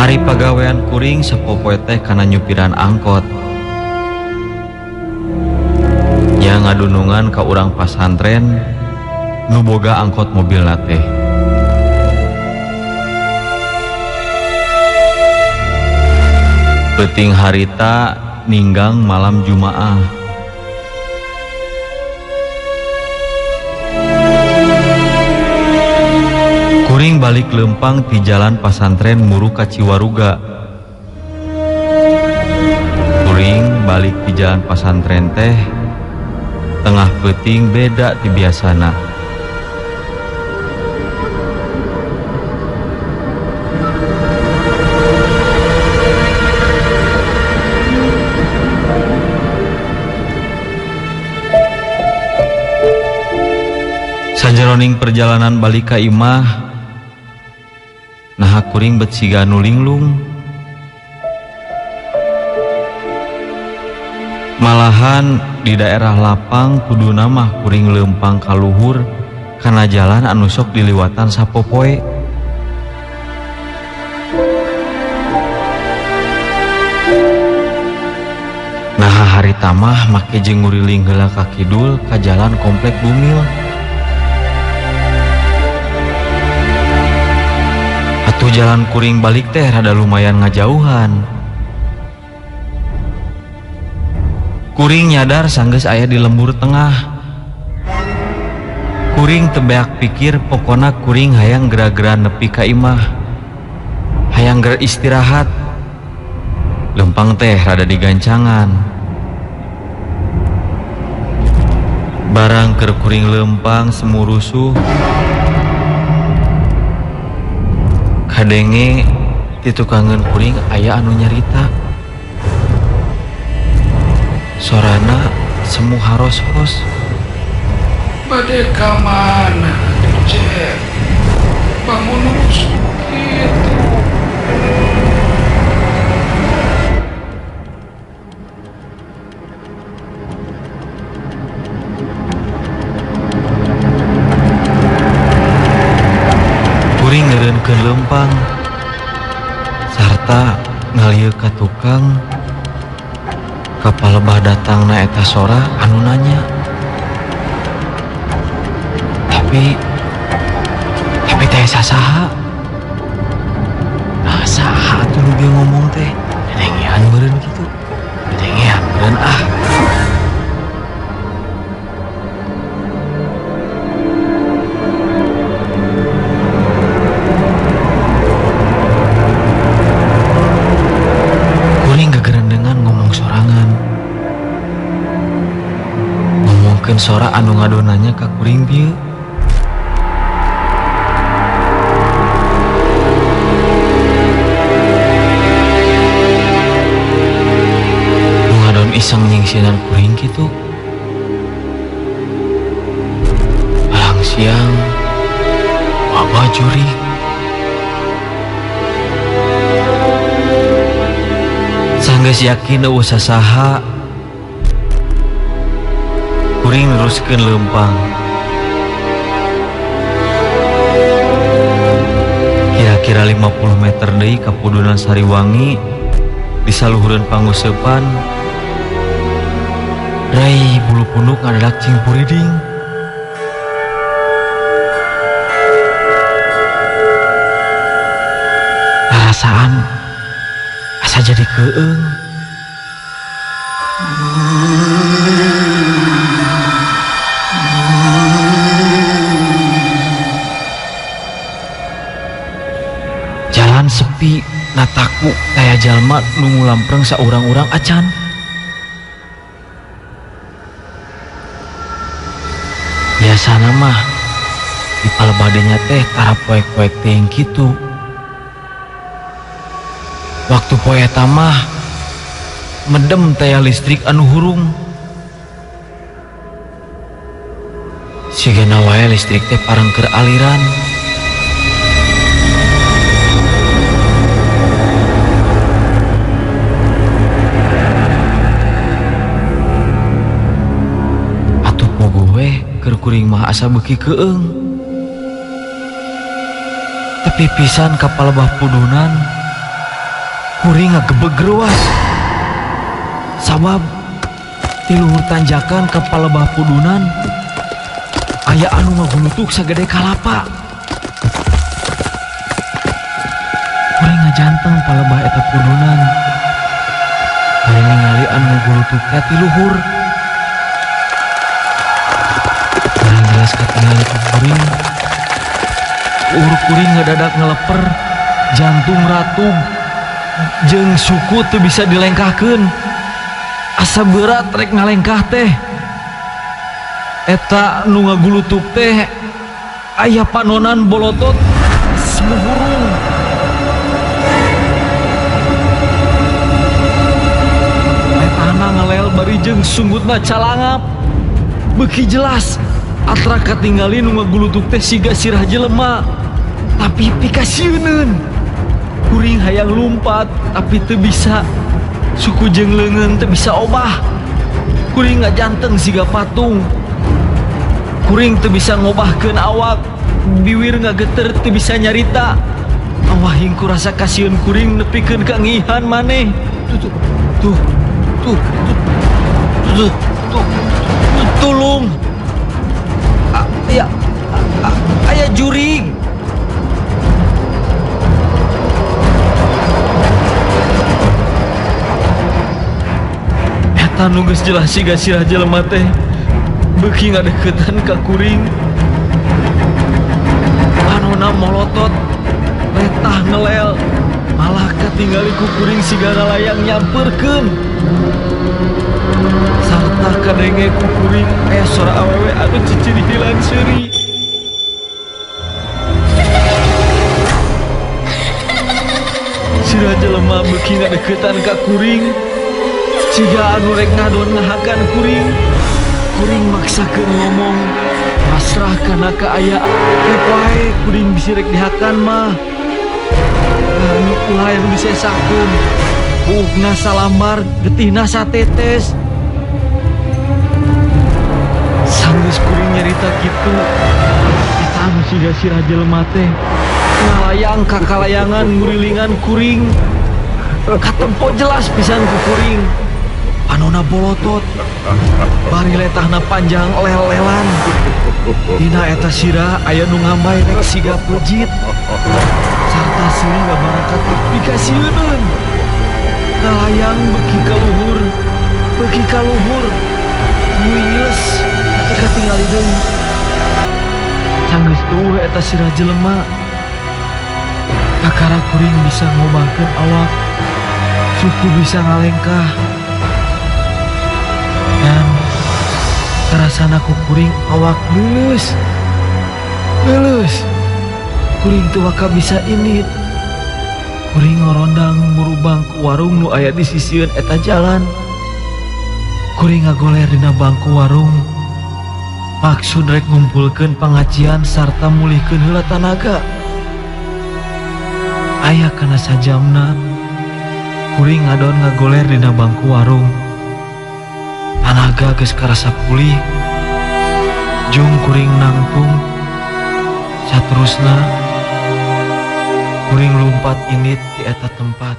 Ari pagawean kuring sapopoe teh kana nyupiran angkot. Nya ngadunungan ka urang pasantren nu boga angkot mobilna teh. Peuting harita ninggang malam Jumaah. Kuring balik lempang ti jalan pasantren muru ka Ciwaruga. Kuring balik ti jalan pasantren teh tengah peuting beda ti biasana. Sajeroning perjalanan balik ka imah, naha kuring bet siga nu linglung. Malahan di daerah lapang kuduna mah kuring leumpang ka luhur kana jalan anu sok diliwatan sapopoe. Naha harita mah make jeung nguriling heula ka kidul ka jalan komplek Bumil. Atuh jalan kuring balik teh rada lumayan ngajauhan. Kuring nyadar sanggeus aya di lembur tengah. Kuring teu beak pikir pokona kuring hayang gera-gera nepi ka imah. Hayang ger istirahat. Lempang teh rada digancangan. Barang keur kuring lempang semurusuh, kadenge ti tukangeun kuring aya anu nyarita. Sorana semu haros-hos. Bade ka mana, Cep? Bangun rusuh kitu. Kuring ngeureunkeun leumpang sarta ngalieu ka tukang. Kapalebah datangna eta sora anu nanya. Tapi teh sasaha? Nah saha atuh nu bieu ngomong teh? Dedengean meureun kitu. Dedengean meureun ah. Kuring gegerendengan ngomong sorangan. Ngomongkeun sora anu ngadonanya ka kuring bieu. Nu ngadon iseng nyingsinan kuring kitu. Barang siang wabah jurig. Sanggeus yakin eueuh sasaha, kuring neruskeun leumpang. Kira-kira 50 meter deui ka pudunan Sariwangi di saluhureun panguseupan. Rai bulu punduk ngadadak cing puriding. Rasaan asa jadi keung. Jalan sepi, nataku taya jalma nu ngulampreng saurang-urang acan. Biasana mah di palebadenya teh tara poek-poek teuing kitu. Waktu poe eta mah medem taya listrik anu hurung. Sigana wae listrik teh parengker aliran. Atuh pogo we keur kuring mah asa beuki keung. Tepi pisan ka palebah pudunan. Kuring ngagebeg reuas. Sabab ti luhur tanjakan ka palebah pudunan aya anu ngagulutuk sagede kalapa. Kuring ngajanteng palebah eta pudunan. Bari ningali anu ngagulutuk teh ti luhur. Kuring jelas katingali ku kuring. Uhur kuring ngadadak ngeleper, jantung ratug, jeung suku teu bisa dilengkahkeun. Asa berat rek ngalengkah teh. Eta nu ngagulutuk teh aya panonan bolotot semuhurung. Letahna ngelel bari jeung sunggutna calangap. Beuki jelas atra katingali nu ngagulutuk teh siga sirah jelema, tapi pikasieuneun. Kuring hayang lumpat tapi teu bisa. Suku jeung leungeun teu bisa obah. Kuring ngajanteng siga patung. Kuring teu bisa ngobahkeun awak, biwir ngageter teu bisa nyarita. Awahing ku rasa kasieun kuring nepikeun ka ngihan maneh. Tuh tuh tuh tuh tuh tulung. Aya aya jurig. Eta nu geus jelas siga sirah jelema teh beuki ngadeukeutan ka kuring. Panona molotot, letah ngelel, malah katingali ku kuring siga ngalayang nyamperkeun. Sarta kadenge ku kuring aya sora awewe anu cicirihilan seuri. Sirah jelema beuki ngadeukeutan ka kuring. Siga anu rek ngadon ngahakan kuring. Kuring maksakeun ngomong pasrah kana kaayaan. Rek wae kuring bisi rek dihakan mah. Anu ulah anu disesakeun. Buukna salambar, getihna satetes. Sanggeus kuring nyarita kitu, eta anu siga sirah jelema teh ngalayang ka kalayangan ngurilingan kuring. Katempo jelas pisan ku kuring. Panona bolotot, bari letahna panjang lel-lelan. Dina eta sirah aya nu ngambay rek siga pejit. Sarta seuri ngabarakat pikasieuneun. Ngalayang beuki ka luhur, beuki ka luhur. Nguiles teu katingali deui. Sanggeus eueuh eta sirah jelema. Kakara kuring bisa ngobahkeun awak, suku bisa ngalengkah. Dan karasana ku kuring awak leuleus. Leuleus. Kuring teu waka bisa indit. Kuring ngorondang muru bangku warung nu aya di sisieun eta jalan. Kuring ngagoler dina bangku warung. Maksud rek ngumpulkeun pangajian sarta mulihkeun heula tanaga. Aya kana sajamna kuring ngadon ngagoler dina bangku warung. Tanaga geus karasa pulih. Jung kuring nangtung. Saterusna kuring lumpat indit di eta tempat.